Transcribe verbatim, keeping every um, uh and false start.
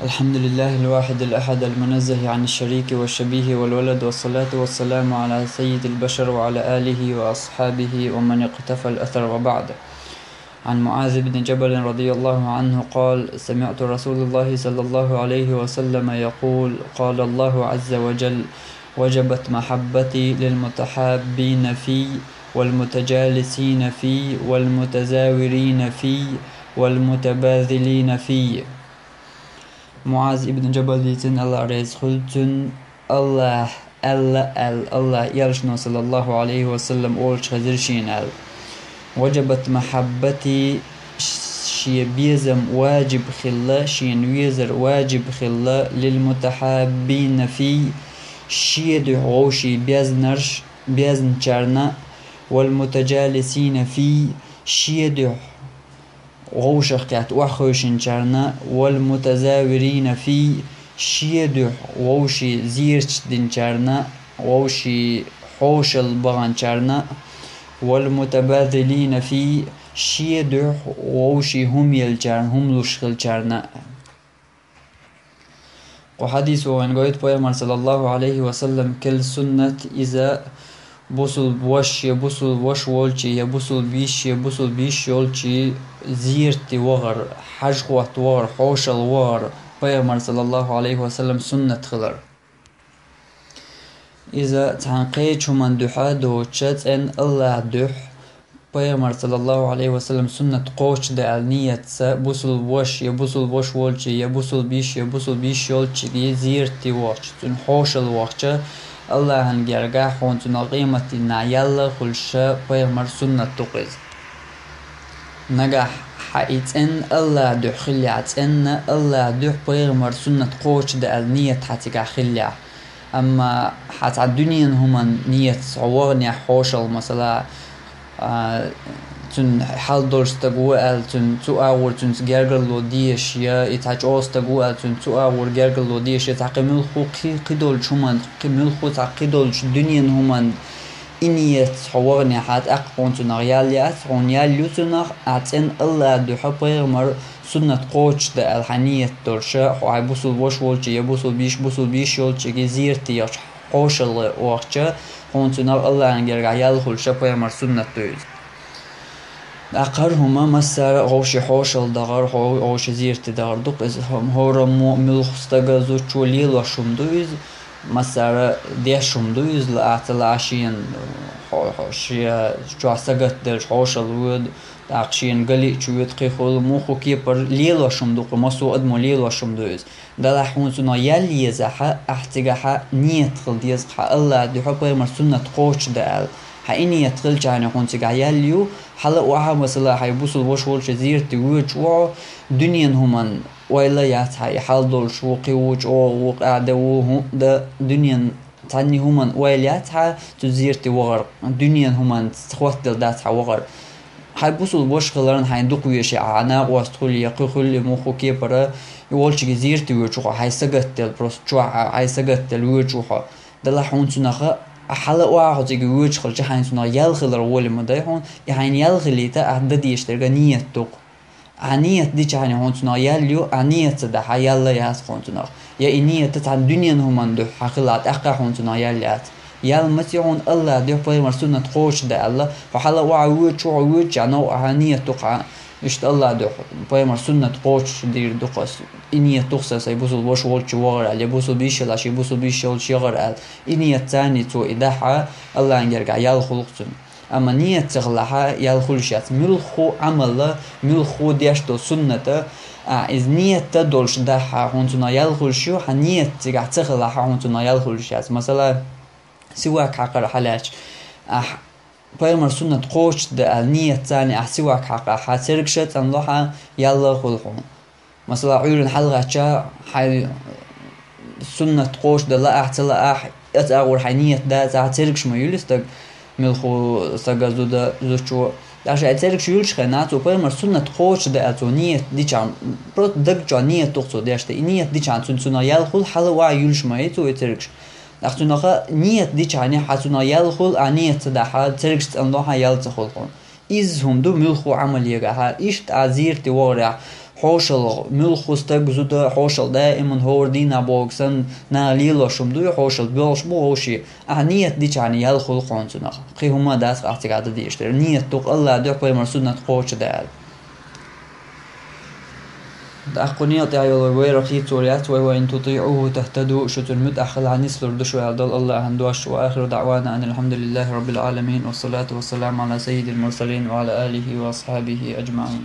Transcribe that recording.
الحمد لله الواحد الأحد المنزه عن الشريك والشبيه والولد، والصلاة والسلام على سيد البشر وعلى آله وأصحابه ومن اقتفى الأثر، وبعد. عن معاذ بن جبل رضي الله عنه قال: سمعت رسول الله صلى الله عليه وسلم يقول: قال الله عز وجل: وجبت محبتي للمتحابين في، والمتجالسين في، والمتزاورين في، والمتباذلين في. Муаз ибн Джабал дийцина, Аллах реза хуьлда цунна, Аллах аьлла аьлла, Аллах элчано, саллаллаху алейхи ва саллам, олуш хезира шена аьлла: «Ваджабат махаббати», шен безам ваджиб хилла, шена везар ваджиб хилла, «лил мутахаббина фий», шен дуьхьа вовший безнарш, безначарна, «вал мутаджалисина фий», шен дуьхьа вовшах кхетта охьахевшинчарна, «вал мутазавирина фий», шен дуьхьа вовший зерат динчарна, вовший хьошалла баханчарна, «вал мутабазилина фий», шен дуьхьа вовший хӀума елчарна, хӀума луш хилчарна. Кху хьадисо вайна гойту пайхамар, саллаллаху алейхи ва саллам, кел суннат, иза бусулба ваша я бусулба ваша волчий, я бусулба йиша я бусулба йиша йолчий зерате вахар, хьажа-хӀотта вахар, хьошалла вахар пайхамар, саллаллаху алейхи ва саллам, суннат хилар. Иза цхьана кхечу хӀуманна дуьхьа доцуша, цӀенна Аллаха дуьхьа, пайхамар, саллаллаху алейхи ва саллам, суннат кхочушда аьлла ниятца, бусулба ваша я бусулба ваша волчий, я бусулба йиша я бусулба йиша йолчий зерате вахча, цуьнан хьошалла вахча, Аллахьан гергахь хьуна цунах къематдийнахь ял хуьлуша, пайхамар, суннат ду-кх иза. Нагахь хьан и цӀенна Аллаха дуьхьа хиллехь, цӀенна Аллаха дуьхьа пайхамар суннат кхочушда аьлла ният хьан цигахь хиллехь, амма хьан цхьа дуьненан хӀуманна ниятца хьо ваханехь хьошалла, масала, а, цуьнан хьал долуш стаг ву аьлла, цуьнан цу агӀор цуьнца гергарло дезаш, я и цхьа чӀогӀа стаг ву аьлла, цуьнан цу агӀор гергарло дезаш, я цхьа кхин муьлхха кхин, кхидолчу хӀуманна, кхин муьлхха цхьа кхидолчу дуьненан хӀуманна и ниятца хьо ваханехь, тӀаккха хьуна цунах ял яц, хьуна ял ю цунах, ахь цӀенна Аллаха дуьхьа пайхамар суннат кхочушда аьлла хьан ният долуша, хьо хьайн бусулба ваша волчий, я бусулба йиша, бусулба йиша йолчий зерате яхча, хьошалла вахча, хьуна цунах Аллахьан гергахь ял хуьлуша, пайхамар, суннат ду иза. ТӀаккха хӀара хӀума массара а вовший хьошалла дахар, хьо-, вовший зерате дахар ду-кх иза. ХӀораммо, муьлхха стага, зудчо лелош хӀума ду иза, массара деш хӀума ду иза, лаахь ца лаахь шена, хьо-, хьо-, шен чохь сагатделча хьошалла воьду, тӀаккха шена галиъча воьду, кхин хуьлу, муха кепара лелош хӀума ду-кх, массо а адамо лелош хӀума ду иза. Делахь хьуна цунах ял езахь, ахь цигахь ният хила деза-кх хьан Аллаха дуьхьа пайхамар суннат кхочушда аьлла. Хьан и ният хилчахьана хьуна цигахь ял ю, хьала а охьа, масала, хьайн бусулба ваша волчу зерате воьдуш ву хьо, дуьненан хӀуманна ойла яц хьан, и хьал долуш ву, кхин ву, чӀогӀа ву, къаьхьа де ву, хӀуъа дан, дуьненан цхьанна хӀуманна ойла яц хьан цу зерате вахар, дуьненан хӀуманца хоттаделла дац хьан вахар. Хьайн бусулба ваша хиларна хьайна дукха веза, хьан накъост хуьлий, я кхин хуьлий, муха кепара, и волчу зерате воьдуш ву хьо, хьайн сагатделла, просто чохь хьайн сагатделла воьдуш ву хьо. Делахь хьуна цунах, хьала а охьа хьо цига воьдуш хилча, хьайна цунах ял хилар гӀоле ма дай хьуна, и хьайна ял хилийта, ахь дан дезаш дерг ният ду-кх. Ахь ният дичахьана хьуна цунах ял ю, ахь ният ца дахь, ял яц хьуна цунах. Я и ният цхьана дуьненан хӀуманна дуьхьа хьан хилахь, тӀаккха хьуна цунах ял яц. Ял маца ю хьуна, Аллаха дуьхьа, пайхамар суннат кхочушда аьлла, хьо хьала а охьа воьдуш ву хьо, воьдучу хьуна, хьо ахьа ният ду-кх хьан, иштта Аллаха дуьхьа, пайхамар суннат кхочушдийр ду-кх ас, и ният ду-кх сан сайн бусулба ваша волчу вахар аьлла, я бусулба йиша елахь, шен бусулба йиша йолчу яхар аьлла. И ният царний цо и дахь, Аллахьан гергахь ял хуьлу-кх цунна. Амма ният ца хилахь, ял хуьлуш яц. Муьлхха Ӏамал, муьлхха деш долу суннат, а, иза ният долуш дахь, хьуна цунах ял хуьлуш ю, хьан ният цигахь ца хилахь, хьуна цунах ял хуьлуш яц. Масала, сивак хьакхар хьалаьцча, ахь пайхамар суннат кхочушда аьлла ният царний ахь сивак хьакхахь, хьан цергаш а цӀанло хьан, ял хуьлу хьуна. Масала, Ӏуьйранна хьалагӀаьттича, хьайн суннат кхочушдан лаахь, ца лаахь, оцу агӀор хьайн ният дацахь, цергаш ма юьллу стаг, муьлхха стага, зуда, зудчо. ТӀаккха шайн цергаш юьллучу хенахь, цо пайхамар суннат кхочушда аьлла цо ният дичахьана, просто даг чохь ният ду-кх цо деш дерг, и ният дичахьана цунна цунах ял хуьлу, хьала а охьа юьллуш ма ю цо и цергаш. ТӀаккха цунах ният дичахьана, хьан цунах ял хуьлу, ахь ният ца дахь, цергаш цӀанло хьан, ял ца хуьлу хьуна. Изза хӀума ду муьлхха Ӏамал егахь, иштта ахь зерате вахарехь, ХьошалгӀа, муьлхха стаг, зуда хьошалгӀа даиман хӀора дийнахь бохург санна, наха лелош хӀума дуй, хьошалгӀа боьлхуш бу вовшийн. Ахьа ният дичахьана ял хул хьуна цунах. Кхин хӀума дац-кх ахь цигахь дан дезаш дерг. Ният ду-кх АллахӀ дуьхьа, пайхамара суннат кхочушдаьлла. ТӀаккха кху некъа тӀехь йолу вайра хийцалур яц вай: «وإن تطيعوه تهتدوا», шу цуьнан муьтӀахь хилахь нислур ду шу аьлла долу АллахӀан дош. وآخر دعوانا أن الحمد لله رب العالمين، والصلاة والسلام على سيد المرسلين وعلى آله وأصحابه أجمعين.